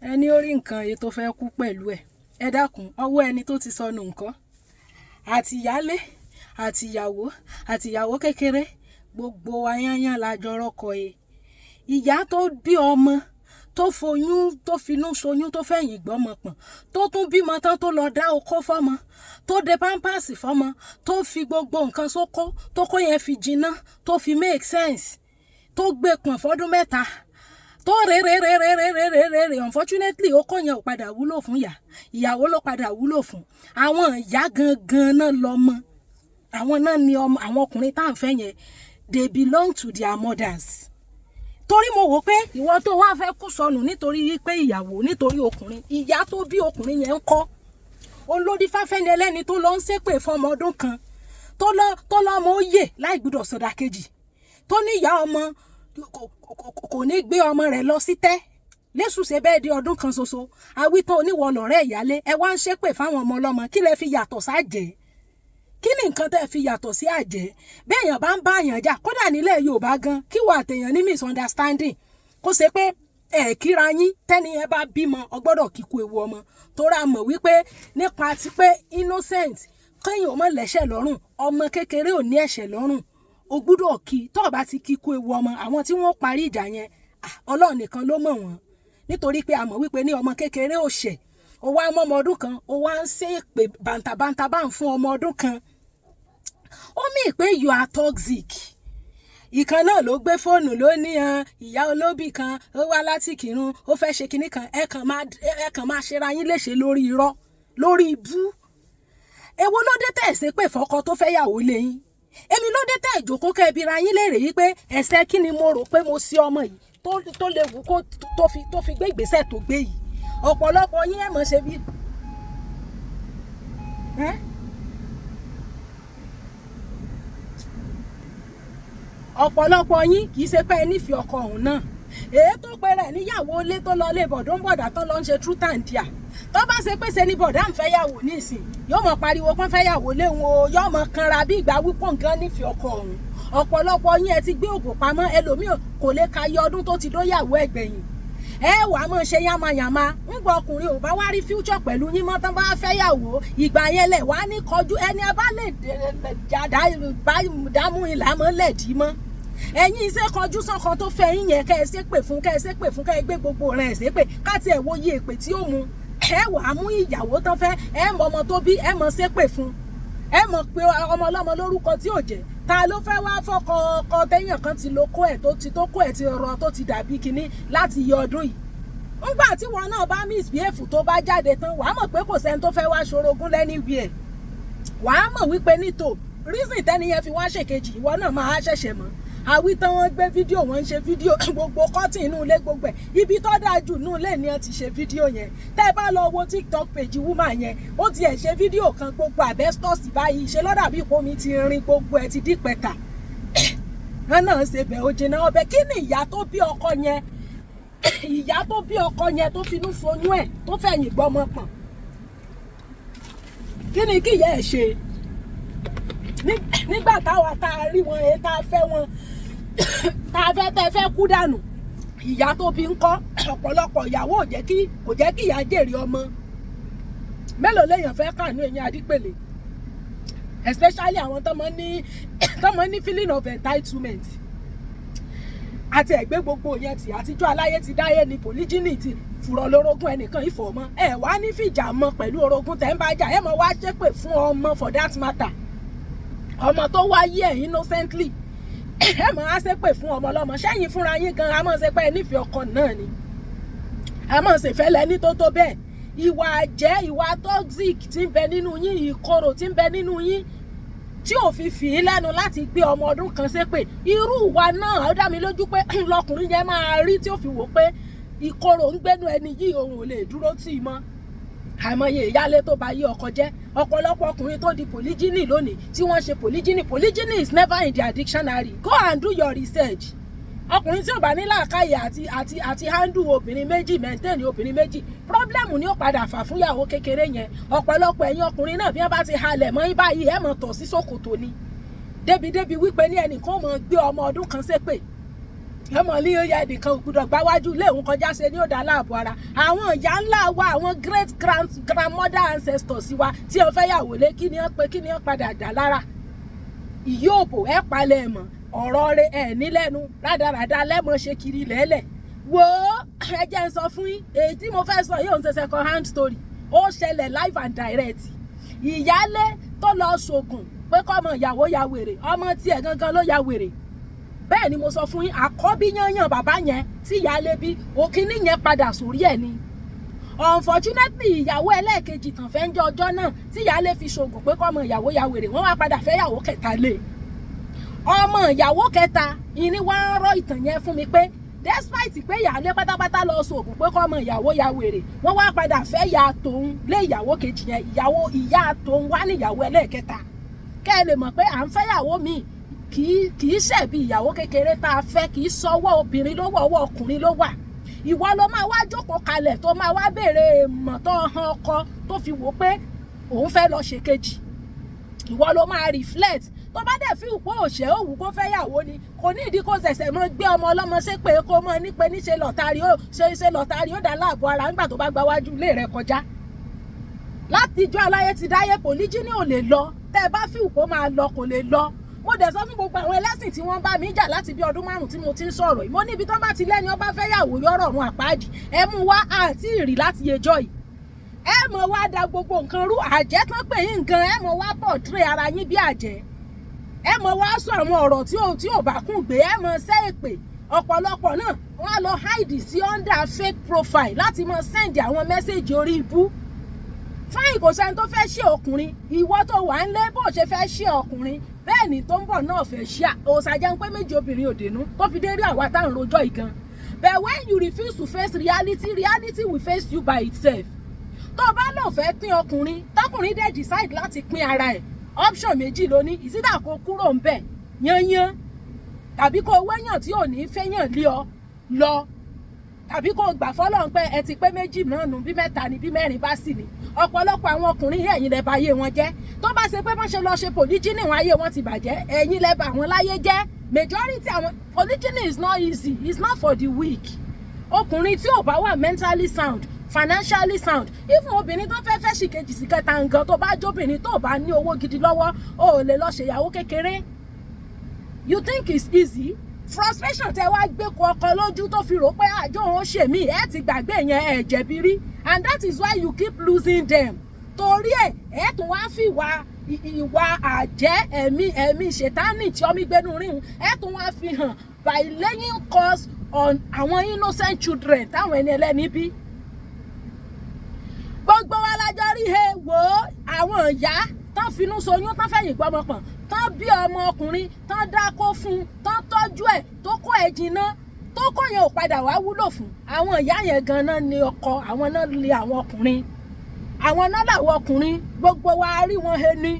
Ẹni ó rí nǹkan èyí tó fẹ́ kú pẹ̀lú ẹ̀. Ẹ dákun, ọwọ́ ẹni tó ti sọnù nǹkan, àti ìyálé, àti ìyàwó, àti ìyàwó kékeré, gbogbo wa yányán la jọ rọ́kọ e. Ìyá tó bí ọmọ, tó foyún, tó finú ṣoyún, tó fẹ̀yìn gbọ́mọ pọ̀n, tó tún bímọ tán, tó lọ dá okó fọ́mọ, tó de pampers fọ́mọ, tó fi gbogbo nǹkan sóko, tó kó yẹn fi jiná, tó fi make sense, tó gbé pọ̀n fọ́dún 3, tó rè rè rè rè rè rè rè rè rè. Unfortunately, okó yẹn ò padà wúlò fún ìyá, ìyàwó ló padà wúlò fún. Àwọn ìyá gangan náà lọ́mọ, àwọn náà ni ọmọ. Àwọn ọkùnrin tá à ń fẹ́ yẹn, they belong to their mothers. Torí mo wò pé ìwọ tó wá fẹ́ kú sọnù nítorí pé ìyàwó, nítorí ọkùnrin, ìyá tó bí ọkùnrin yẹn ń kọ́? Olódì fáfẹ́ni ẹlẹ́ni tó lọ ń ṣépè fọmọ ọdún kan, tó lọ́mọ ó yè láì gbúdọ̀ sọ̀dà kejì, tó ní ìyá ọmọ kò ní gbé ọmọ rẹ̀ lọ sí tẹ́ lẹ́sù ṣe bẹ́ẹ̀ di ọdún kan ṣoṣo. Awítán oníwọ̀ lọ̀rẹ́ ìyálé ẹ wá ń ṣépè fáwọn ọmọ ọlọ́mọ. Kí lẹ fi yàtọ̀ sájẹ́? Kí ni nǹkan tẹ́ fi yàtọ̀ sí àjẹ́? Béèyàn bá ń bá àyàn jà, kódà nílẹ̀ Yorùbá gan, kí wà àtẹ̀yàn ní misunderstanding, kó ṣe pé ẹ kíra yín, tẹ́ni yẹn bá bímọ, ọ gbọ́dọ̀ kíkú ewu ọmọ, tó ra mọ̀ wípé nípa ti pé innocent, kéèyàn ò mọ̀ lẹ́ṣẹ̀ lọ́rùn, ọmọ kékeré ò ní ẹ̀ṣẹ̀ lọ́rùn, o gbúdọ̀ kí. Tó o bá ti kíkú ewu ọmọ, àwọn tí wọ́n parí ìjà yẹn, Ọlọ́run nìkan ló mọ̀ wọ́n, nítorí pé a mọ̀ wípé ní ọmọ kékeré ò ṣẹ̀. O wá mọ́ ọmọ ọdún kan, o wá ń ṣe èpè bàǹtàbàǹtà bá ń fún ọmọ ọdún kan, ó mì pé you are toxic. Ìkan náà ló gbé fóònù, ló ní han ìyá olóbì kan, ó wá láti kírun, ó fẹ́ ṣe kinní kan. Ẹ kàn máa ṣera yín léṣe lórí irọ́, lórí ibú. Èwo ló dé tẹ̀ ṣe pé fọ́kọ tó fẹ́ yàwó lẹ́yìn? Èmi ló dé tẹ̀ ìjókòó kẹ́ bira yín léèrè yìí pé ẹ̀ṣẹ̀ kí ni mo rò pé mo ṣe ọmọ yìí tó lè wù kó tó fi gbé ìgbésẹ̀ tó gbé yìí? Ọ̀pọ̀lọpọ̀ yín ẹ̀ mọ̀ ṣe bí ẹ́. Ọ̀pọ̀lọpọ̀ yín, kì í ṣe pé ẹ nífẹ̀ẹ́ ọkọ òun náà. Èyí tó pe rẹ̀ níyàwó ilé, tó lọ lé bọ̀dọ̀ ń bọ̀dà, tó lọ ń ṣe truth and dare, tó bá ṣe pé ṣe ni bọ̀dà ń fẹ́ yàwó nísìn, yóò mọ̀ pariwo pọ́n fẹ́ yàwó léwu o, yóò mọ̀ kanra bí ìgbà wípọ̀ nǹkan nífẹ̀ẹ́ ọkọ òun. Ọ̀pọ̀lọpọ̀ yín, ẹ ti gbé ògùn pamọ́. Ẹlòmíì kò lè ka iye ọdún tó ti dóyàwó ẹgbẹ̀yìn. Ẹ wà á mọ̀ ṣe yamayama. Ńgbà ọkùnrin ò bá wá rí future pẹ̀lú yín mọ́ tán, bá fẹ́ yàwó, ìgbà yẹn lẹ̀ wá ní kọjú. Ẹni a bá lè dámú ìlà mọ́ lẹ̀dí mọ́. Ẹ̀yin iṣẹ́ kọjú sọ́kan tó fẹ́ yín yẹn, kẹ́ ẹ ṣe pè fún, kẹ́ ẹ ṣe pè fún, kẹ́ ẹ gbé gbogbo rẹ̀ ṣe pé káti ẹ̀ wo iye èpè tí ó mu. Ẹ wà á mú ìyàwó tán fẹ́, ẹ mọ ọmọ tó bí, ẹ mọ ṣe pè fún, ẹ mọ̀ pé ọmọ ọlọ́mọ lórúkọ tí ò jẹ́. Ta ló fẹ́ wá fọkọ ọkọ téèyàn kan ti lo kó ẹ̀, tó ti tó kó ẹ̀ ti rọ, tó ti dàbí kinní láti yọ ọdún yìí? Ńgbà tí wọn náà bá misbehave, tó bá jáde tán, wàá mọ̀ pé kò sẹ́ni tó fẹ́ wá ṣorogún lẹ́niwẹ̀ẹ́. Wàá mọ̀ wípé nítò reason tẹ́ni yẹn fi wá ṣèkejì, ìwọ náà máa ṣẹ̀ṣẹ̀ mọ̀. Àwítán wọn gbé fídíò, wọn ń ṣe fídíò, gbogbo kọ́tìn inú ilé, gbogbo ẹ̀, ibi tó dáa jù inú ilé ni wọ́n ti ṣe fídíò yẹn. Tẹ́ ẹ bá lọ wo TikTok page woman yẹn, ó tiẹ̀ ṣe fídíò kan, gbogbo asbestos báyìí ṣe lọ́dà bí ìpò mi ti rin, gbogbo ẹ̀ ti dí pẹ̀tà. Wọn náà ṣe bẹ̀, ó jiná ọbẹ̀. Kí ni ìyá tó bí ọkọ yẹn, ìyá tó bí ọkọ yẹn, tó finú soyún ẹ̀, tó fẹ̀yìn gbọ́mọ pọ̀n, kí ni kí ìyá ẹ̀ ṣe nígbà táwa tá a rí wọn, èyí tá a fẹ́ wọn, tá a fẹ́ tẹ́ fẹ́ kú dànù? Ìyá tó bí ń kọ́? Ọ̀pọ̀lọpọ̀ ìyàwó ò jẹ́ kí, kò jẹ́ kí ìyá jèrè ọmọ. Mélòó léèyàn fẹ́ kànú ẹ̀yìn adípèlé, especially àwọn tó mọ ní feeling of entitlement àti ẹ̀gbẹ́ gbogbo yẹn tì. Àtijọ́ aláyé ti dáyé ni polygyny ti fùrọ̀ lórogún ẹnìkan ìfọ̀ mọ́. Ẹ wá ní fìjà mọ́ pẹ̀lú orogún tẹ́ ń bá jà, ẹ mọ̀ wá ṣépè fún ọmọ, for that matter, ọmọ tó wáyé ẹ̀ innocently, ẹ mọ̀ á ṣépè fún ọmọ ọlọ́mọ. Sẹ́yìn fúnra yín gan, a mọ̀ ṣe pé ẹ nífẹ̀ẹ́ ọkọ náà ni, a mọ̀ ṣe fẹ́ lẹ́ní tó bẹ́ẹ̀. Ìwà àjẹ́, ìwà toxic tí ń bẹ nínú yín, ìkorò tí ń bẹ nínú yín, tí ò fi fì í lẹ́nu láti gbé ọmọ ọdún kan ṣépè, irú ìwà náà, ó dá mi lójú pé lọkùnrin yẹn máa rí tí ó fi wò pé ìkorò ń gbénu ẹni yìí, òun ò lè dúró tì í mọ́. Àìmọye ìyálé tó bá yí ọkọ jẹ́. Ọ̀pọ̀lọpọ̀ ọkùnrin tó di polygyny lónìí, tí wọ́n ṣe polygyny, polygyny is never in their dictionary. Go and do your research. Ọkùnrin tí ò bá ní làákàyè àti handle obìnrin méjì, maintain obìnrin méjì, problem ni ó padà fà fún ìyàwó kékeré yẹn. Ọ̀pọ̀lọpọ̀ ẹ̀yin ọkùnrin náà, bí wọ́n bá ti halẹ̀ mọ́ yín báyìí, ẹ̀ mọ̀ tọ̀ sí ṣòkòtò ni, débi-débi wípé ní ẹnìkan mọ̀ gbé ọmọ ọdún kan ṣépè. Ọmọ ní ó yẹ ẹnìkan ò gbúdọ̀ gbáwájú ilé òun kọjá, ṣe ní ó dá láàbò ara. Àwọn ìyá ńlá wa, àwọn great grand grandmother ancestors wa tí wọ́n fẹ́ yàwó lé, kí ni wọ́n pé, kí ni wọ́n padà dà lára? Ìyóòbò ẹ palẹ̀ ẹ̀ mọ́. Ọ̀rọ̀ rẹ ẹ̀ nílẹ́nu rádaràda lẹ́mọ̀ ṣe kiri lẹ́lẹ̀. Wò ó, ẹ jẹ́ ń sọ fún yín, èyí tí mo fẹ́ sọ yóò ń ṣe second hand story, ó ṣẹlẹ̀ live and direct. Ìyálé tó lọ ṣògùn pé kọ́mọ ìyàwó ya wèrè, ọmọ tiẹ̀ gangan ló ya wèrè. Bẹ́ẹ̀ ni mo sọ fún yín. Àkọ́bí yányàn bàbá yẹn tí ìyálé bí, òkínní yẹn padà sórí ẹ̀ ni. Unfortunately, ìyàwó ẹlẹ́ẹ̀kejì tàn fẹ́ ń jẹ́ ọjọ́ náà tí ìyálé fi ṣògùn pé kọ́mọ ìyàwó ya wèrè, wọ́n wá padà fẹ́ ìyàwó kẹta lé. Ọmọ ìyàwó kẹta ìní wá ń rọ ìtàn yẹn fún mi pé despite pé ìyáálé pátápátá lọ sóògùn pé kọ́mọ ìyàwó ya wèrè, wọ́n wá padà fẹ́ ya tòun lé ìyàwó kejì yẹn. Ìyàwó ìyá tòun wá ní ìyàwó ẹlẹ́ẹ̀kẹta. Kẹ́ ẹ lè mọ̀ pé à ń fẹ́yàwó míì kì í ṣẹ̀bi ìyàwó kékeré tá a fẹ́, kì í sọwọ́ obìnrin ló wà, ọwọ́ ọkùnrin ló wà. Ìwọ ló máa wá jókòó kalẹ̀ tó máa wá béèrè mọ̀ tó hàn ọkọ tó fi wò pé òun fẹ́ lọ ṣe kejì. Ìwọ ló máa reflect. Tó bá dẹ̀ fi ìpò òṣè òwú kó fẹ́ yàwó ni, kò ní ìdí kó ṣẹ̀ṣẹ̀ mọ́ gbé ọmọ ọlọ́mọ ṣépè, kó mọ́ nípe níṣe lọ́tàrí ó ṣe ṣe lọ́tàrí ó dá láàbò ara nígbà tó bá gba wájú ilé rẹ̀ kọjá. Látijọ́ aláyé ti dáyé, polygyny ò lè lọ. Tẹ́ ẹ bá fi ìpò máa lọ, kò lè lọ. Mo dẹ̀ sọ fún gbogbo àwọn ẹlẹ́sìn tí wọ́n bá mi jà láti bí ọdún 5 tí mo ti ń sọ̀rọ̀ yìí, mo níbi tán bá ti lẹ́ni ọba fẹ́ yàwó yọ̀rọ̀ ọ̀run àpáàdì, ẹ mú wá àti ìrì láti yejọ́ yìí. Ẹ mọ̀ wá da gbogbo nǹkan rú. Àjẹ́ tán pè yín nǹkan, ẹ mọ̀ wá pọ̀ tíré ara yín bí àjẹ́, ẹ mọ̀ wá sọ àwọn ọ̀rọ̀ tí ò bá kún gbé, ẹ mọ̀ ṣẹ́ èpè. Ọ̀pọ̀lọpọ̀ náà wọ́n á lọ hide sí under fake profile láti mọ̀ send àwọn message orí ibú. Fine, kò sẹ́ni tó fẹ́ ṣe ọkùnrin. Ìwọ tó wà ń lé, bó ṣe fẹ́ ṣe ọkùnrin, bẹ́ẹ̀ ni tó ń bọ̀ náà fẹ́ ṣe. Òòsàjẹ́ ń pé méjì obìnrin òdènú tó fi dé rí àwa tá à ń rojọ́ ìgan. But when you refuse to face reality, reality will face you by itself. Tó bá lò fẹ́ pín ọkùnrin, tọkùnrin dẹ̀ decide láti pín ara ẹ̀, option méjì ló ní: ìsídà kó kúrò ń bẹ̀ yányán, tàbí kó wẹ́yàn tí ò ní fẹ́yàn lé ọ lọ, tàbí kó gbà fọlọ́run pé ẹ ti pé méjì náà nù, bí mẹ́ta ni, bí mẹ́rin bá sì ní. Ọ̀pọ̀lọpọ̀ àwọn ọkùnrin yìí, ẹ̀yin lẹ bà ayé wọn jẹ́. Tó bá ṣe pé wọ́n ṣe lọ ṣe polygyny wọn, ayé wọn ti bàjẹ́. Ẹ̀yin lẹ bà wọn láyé jẹ́. Majority àwọn polygyny is not easy, it's not for the weak. Ọkùnrin tí ò bá wà mentally sound, financially sound, even obìnrin tó fẹ́ fẹ́ sì kejì sí kẹta nǹkan, tó bá jóbìnrin tó bá ní owó gidi lọ́wọ́, o ò lè lọ ṣèyàwó kékeré. You think it's easy? Frustration tẹ wá gbé kọ ọkọ lójú tó fi rò pé àjọ òun ṣe mí, ẹ ti gbàgbé yẹn, ẹ jẹ̀bi rí, and that is why you keep losing them. Torí ẹ, ẹ tún wá fi ìwà àjẹ́, ẹ̀mí ṣètánì tí ọmọ ìgbénu ríhun, ẹ tún wá fi hàn by laying curse on àwọn innocent children táwọn ẹni ẹlẹ́ni bí. Gbogbo wa lájọ rí he. Wò ó, àwọn ìyá tán finú soyún, tán fẹ̀yìn gbọ́mọ pọ̀n, tán bí ọmọ ọkùnrin, tán dákó fún un, tán tọ́jú ẹ̀, tó kó ẹ̀ jìnnà, tó kó yẹn ò padà wá wúlò fún àwọn ìyá yẹn ganan ní ọkọ. Àwọn náà lé àwọn ọkùnrin, àwọn náà làwọn ọkùnrin. Gbogbo wa rí wọn he ni,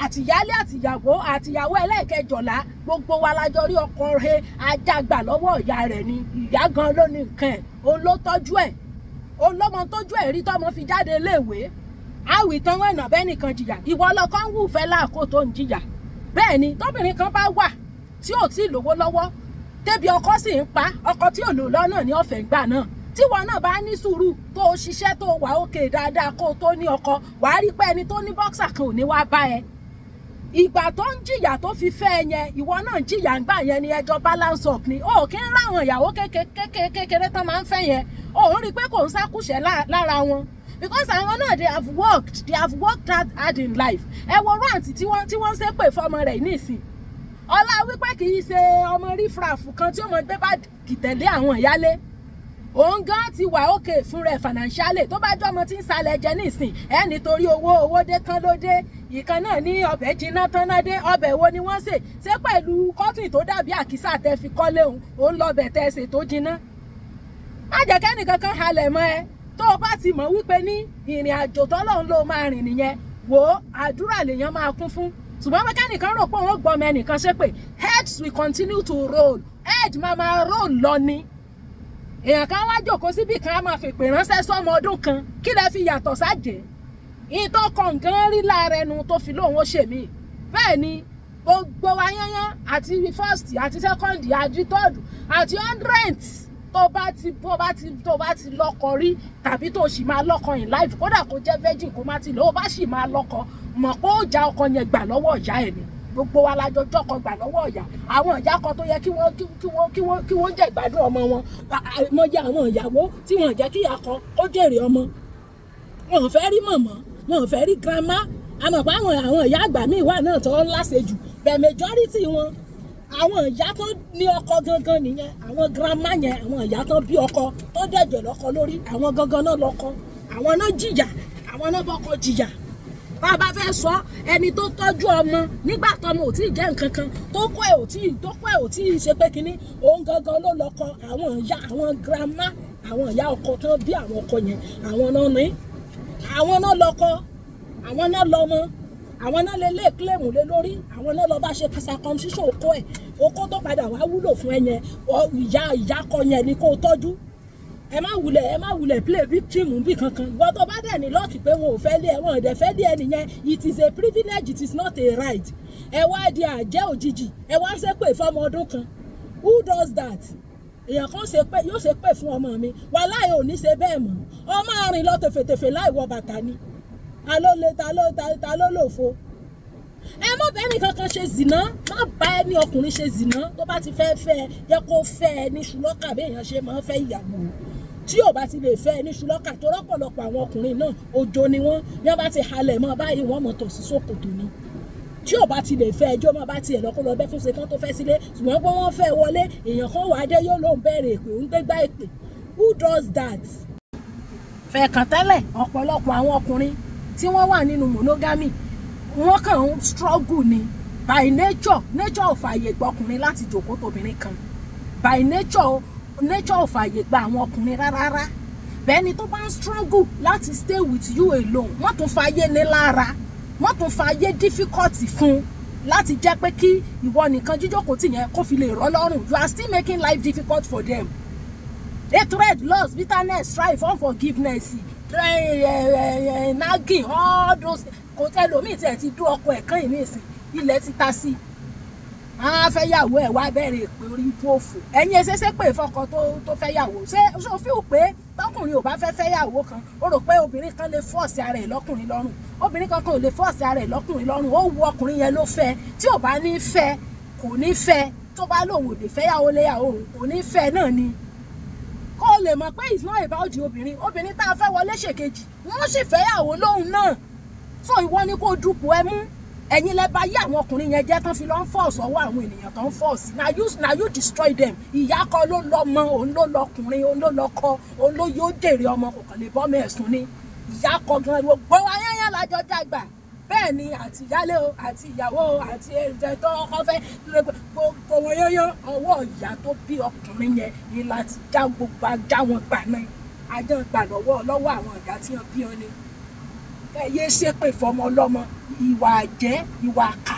àtìyálé, àtìyàwó, àtìyàwó ẹlẹ́ẹ̀kẹjọ̀lá, gbogbo wa lájọ rí ọkọ he. Ajágbà lọ́wọ́ ìyá rẹ̀ ni. Ìyá gan ló ní nǹkan ẹ̀, òun ló tọ́jú ẹ̀, òun ló mọ tójú ẹ̀ rí tọ́mọ fi jáde iléèwé. Àwì tán wẹ̀nà bẹ́ẹ̀ nìkan jìyà, ìwọ lọkọ ń wù fẹ́ láàkó tó ń jìyà. Bẹ́ẹ̀ ni tóbìnrin kan bá wà tí ò tí ì lówó lọ́wọ́, débi ọkọ sì ń pa ọkọ tí ò lò lọ́nà ní ọ̀fẹ́ gbà náà. Tíwọ náà bá ní sùúrù, tó o ṣiṣẹ́, tó o wà òkè dáadáa kó o tó ní ọkọ, wàá rí pé ẹni tó ní bọ́ksà kan ò ní wá bá ẹ. Ìgbà tó ń jìyà tó fi fẹ́ ẹ yẹn, ìwọ náà ń jìyà ńgbà yẹn ni, ẹjọ́ balance up ni. O kì í ráwọn ìyàwó kékeré tán máa ń fẹ́ yẹn, o ń rí i pé kò ń sákùṣẹ́ lára wọn, because àwọn náà, they have worked hard, hard in life. Ẹ wo rant tí wọ́n ń ṣépè fọmọ rẹ̀ nísìn, ọlá wípé kì í ṣe ọmọ riffraff kan tí ó mọ gbé bá kìtẹ̀lé àwọn ìyálé. Òun gan ti wà òkè fún rẹ̀ financially. Tó bá jọmọ tí ń salẹ̀ jẹ nísìn ẹ, nítorí owó, owó dé tán ló dé. Ìkan náà ní ọbẹ̀ jiná tán náà dé. Ọbẹ̀ wo ni wọ́n sè? Ṣé pẹ̀lú cotton tó dàbí àkísà tẹ fi kọ́lé òun, òun lọ́bẹ̀ tẹ ṣe tó jiná? Má jẹ́ kẹ́nìkan kan halẹ̀ mọ́ ẹ. Tó o bá ti mọ̀ wípé ní ìrìn àjò tọ́lọ́run ló máa rìn nìyẹn, wò ó, àdúrà lèèyàn máa kún fún. Ṣùgbọ́n pé kẹ́nìkan rò pé òun ó gbọ́mọ ẹnìkan ṣépè, heads will continue to roll, head máa máa roll lọ ni. Èèyàn kan wá jókòó síbì kan, á máa fèpè ránṣẹ́ sọ́mọ ọdún kan. Kí lẹ fi yàtọ̀ sájẹ́? Ìtọ́ kọ̀ǹgán rí lára ẹnu tó fi lóun ó ṣèmí. Bẹ́ẹ̀ ni. Gbogbo wa yányán, àti first, àti second, àti third, àti 100th, tó bá ti lọ́kọ rí tàbí tó sì máa lọ́kọ in life, kódà kó jẹ́ virgin, kó má ti lọ, ó bá sì máa lọ́kọ, mọ̀ pé ó já ọkọ yẹn gbà lọ́wọ́ ìyá ẹ̀ ni. Gbogbo wa la jọ jọ́kọ gbà lọ́wọ́ ìyá. Àwọn ìyá kan tó yẹ kí wọ́n jẹ́ ìgbádùn ọmọ wọn, àìmọye àwọn ìyàwó tí wọ́n jẹ́ kí ìyá kan ó jèrè ọmọ. Wọn ò fẹ́ rí mọ̀mọ́, wọn ò fẹ́ rí grandma. Àmọ́ pé àwọn ìyá àgbà míì wà náà tó ń láṣejù bẹ́ẹ̀. Majority wọn, àwọn ìyá tó ní ọkọ gangan nìyẹn, àwọn grandma yẹn, àwọn ìyá tó bí ọkọ, tó dẹ̀jẹ̀ lọ́kọ lórí, àwọn gangan náà lọ́kọ, àwọn náà jìyà, àwọn náà bọ́kọ jìyà. Bá a bá fẹ́ sọ, ẹni tó tọ́jú ọmọ nígbà tọmọ ò tí ì jẹ́ nǹkan kan, tó kọ́ ẹ̀ ò tí ì ṣe pé kínní, òun gangan ló lọ́kọ. Àwọn ìyá, àwọn grandma, àwọn ìyá ọkọ tán bí àwọn ọkọ yẹn, àwọn náà ní, àwọn náà lọ́kọ, àwọn náà lọ́mọ, àwọn náà lè lé claim lé lórí, àwọn náà lọ bá ṣe circumcision okó ẹ̀, okó tó padà wá wúlò fún ẹ yẹn. Ìyá kọ yẹn ni kó tọ́jú. Ẹ má wulẹ̀ play victim bí kankan. Ìwọ tó bá dẹ̀ ní luck pé wọn ò fẹ́ lé ẹ, wọn ò dẹ̀ fẹ́ lé ẹ nìyẹn. It is a privilege, it is not a right. Ẹ wá di àjẹ́ òjijì, ẹ wá ń ṣépè fọmọ ọdún kan. Who does that? Èèyàn kan ṣe pé yóò ṣe pé fún ọmọ mi, wàláhì ò ní ṣe bẹ́ẹ̀ mọ́. Ọmọ arìn lọ tèfètèfè láì wọ bàtà ni. Ta ló le? Ta ló lòfo? Ẹ má bẹ́ẹ̀ nìkan kan ṣe zìnà. Má bá ẹni ọkùnrin ṣe zìnà. Tó bá ti fẹ́ fẹ́ ẹ, jẹ́ kó fẹ́ ẹ ní ṣùlọ́kà bí èèyàn ṣe máa ń fẹ́ ìyàwó. Tí ò bá ti lè fẹ́ ẹ ní ṣùlọ́kà, tó rọ́pọ̀lọpọ̀ àwọn ọkùnrin náà, òjò ni wọ́n. Bí wọ́n bá ti halẹ̀ mọ́ báyìí, wọ́n mọ̀ tọ̀ sí ṣòkòtò ni. Tí ò bá ti lè fẹ́, ẹjọ́ máa bá tiẹ̀ lọ, kó lọ bẹ́ fún ṣetán tó fẹ́ sílé. Ṣùgbọ́n pé wọ́n fẹ́ wọlé, èèyàn kan wàá dé, yóò lóun bẹ̀rẹ̀ èpè, òun gbégbá èpè. Who does that? Fẹ̀kàn tẹ́lẹ̀, ọ̀pọ̀lọpọ̀ àwọn ọkùnrin tí wọ́n wà nínú monogamy, wọ́n kàn ń struggle ni. By nature, nature ò fààyè gba ọkùnrin láti jòkó tóbìnrin kan. By nature, nature ò fààyè gba àwọn ọkùnrin rárá. Bẹ́ẹ̀ ni tó bá ń struggle láti stay with you alone, wọ́n tún fààyè ní lára, wọ́n tún fààyè difficult fún láti jẹ́ pé kí ìwọ nìkan jíjókòó tì yẹn kó fi lè rọ́ lọ́rùn. You are still making life difficult for them. Hatred, lust, bitterness, strife, unforgiveness, nagging, all those. Kò tẹlòmíì tí ẹ ti dún ọkọ ẹ̀ kàn yín nísìn, ilẹ̀ ti ta sí i, á fẹ́ yàwó ẹ̀, wá bẹ̀rẹ̀ èpè orí ibú òfò. Ẹ̀yin ẹsẹ̀ pé fọkọ tó fẹ́ yàwó, ṣé ṣó fíw pé tọkùnrin ò bá fẹ́ fẹ́ yàwó kan, ó rò pé obìnrin kan lè force ara ẹ̀ lọ́kùnrin lọ́rùn? Obìnrin kankan ò lè force ara ẹ̀ lọ́kùnrin lọ́rùn. Ó wu ọkùnrin yẹn ló fẹ́. Tí ò bá ní fẹ́, kò ní fẹ́. Tó bá lòun ò lè fẹ́ yàwó léyàwó òun, kò ní fẹ́ náà ni. Kó o lè mọ̀ pé it's not about the obìnrin. Obìnrin tá a fẹ́ wọlé ṣèkejì, wọ́n sì fẹ́ yàwó lóhun náà. So ìwọ ni kó dupò ẹ mú. Ẹ̀yin lẹ bá yí àwọn ọkùnrin yẹn jẹ́ tán fi lọ ń force ọwọ́ àwọn ènìyàn tó ń force. Na you destroy them. Ìyá kọ́ ló lọ́mọ, òun ló lọkùnrin, òun ló lọ́kọ, òun ló yóò jèrè ọmọ, kò kàn lè bọ́mọ ẹ̀sùn ni. Ìyá kọ gan, gbogbo ayẹyẹ lájọ dàgbà. Bẹ́ẹ̀ ni àti ìyálé o, àti ìyàwó o, àti ẹ̀jẹ̀ tó ọkọ fẹ́, gbogbo wọn yányán, ọwọ́ ìyá tó bí ọkùnrin yẹn ni láti já gbogbo ajá wọn gbà náà, ajá gbà lọ́wọ́ lọ́wọ́ àwọn ìyá tí wọ́n bí wọn ni. Ẹ yé ṣépè fọmọ ọlọ́mọ, ìwà àjẹ́, ìwà àkà.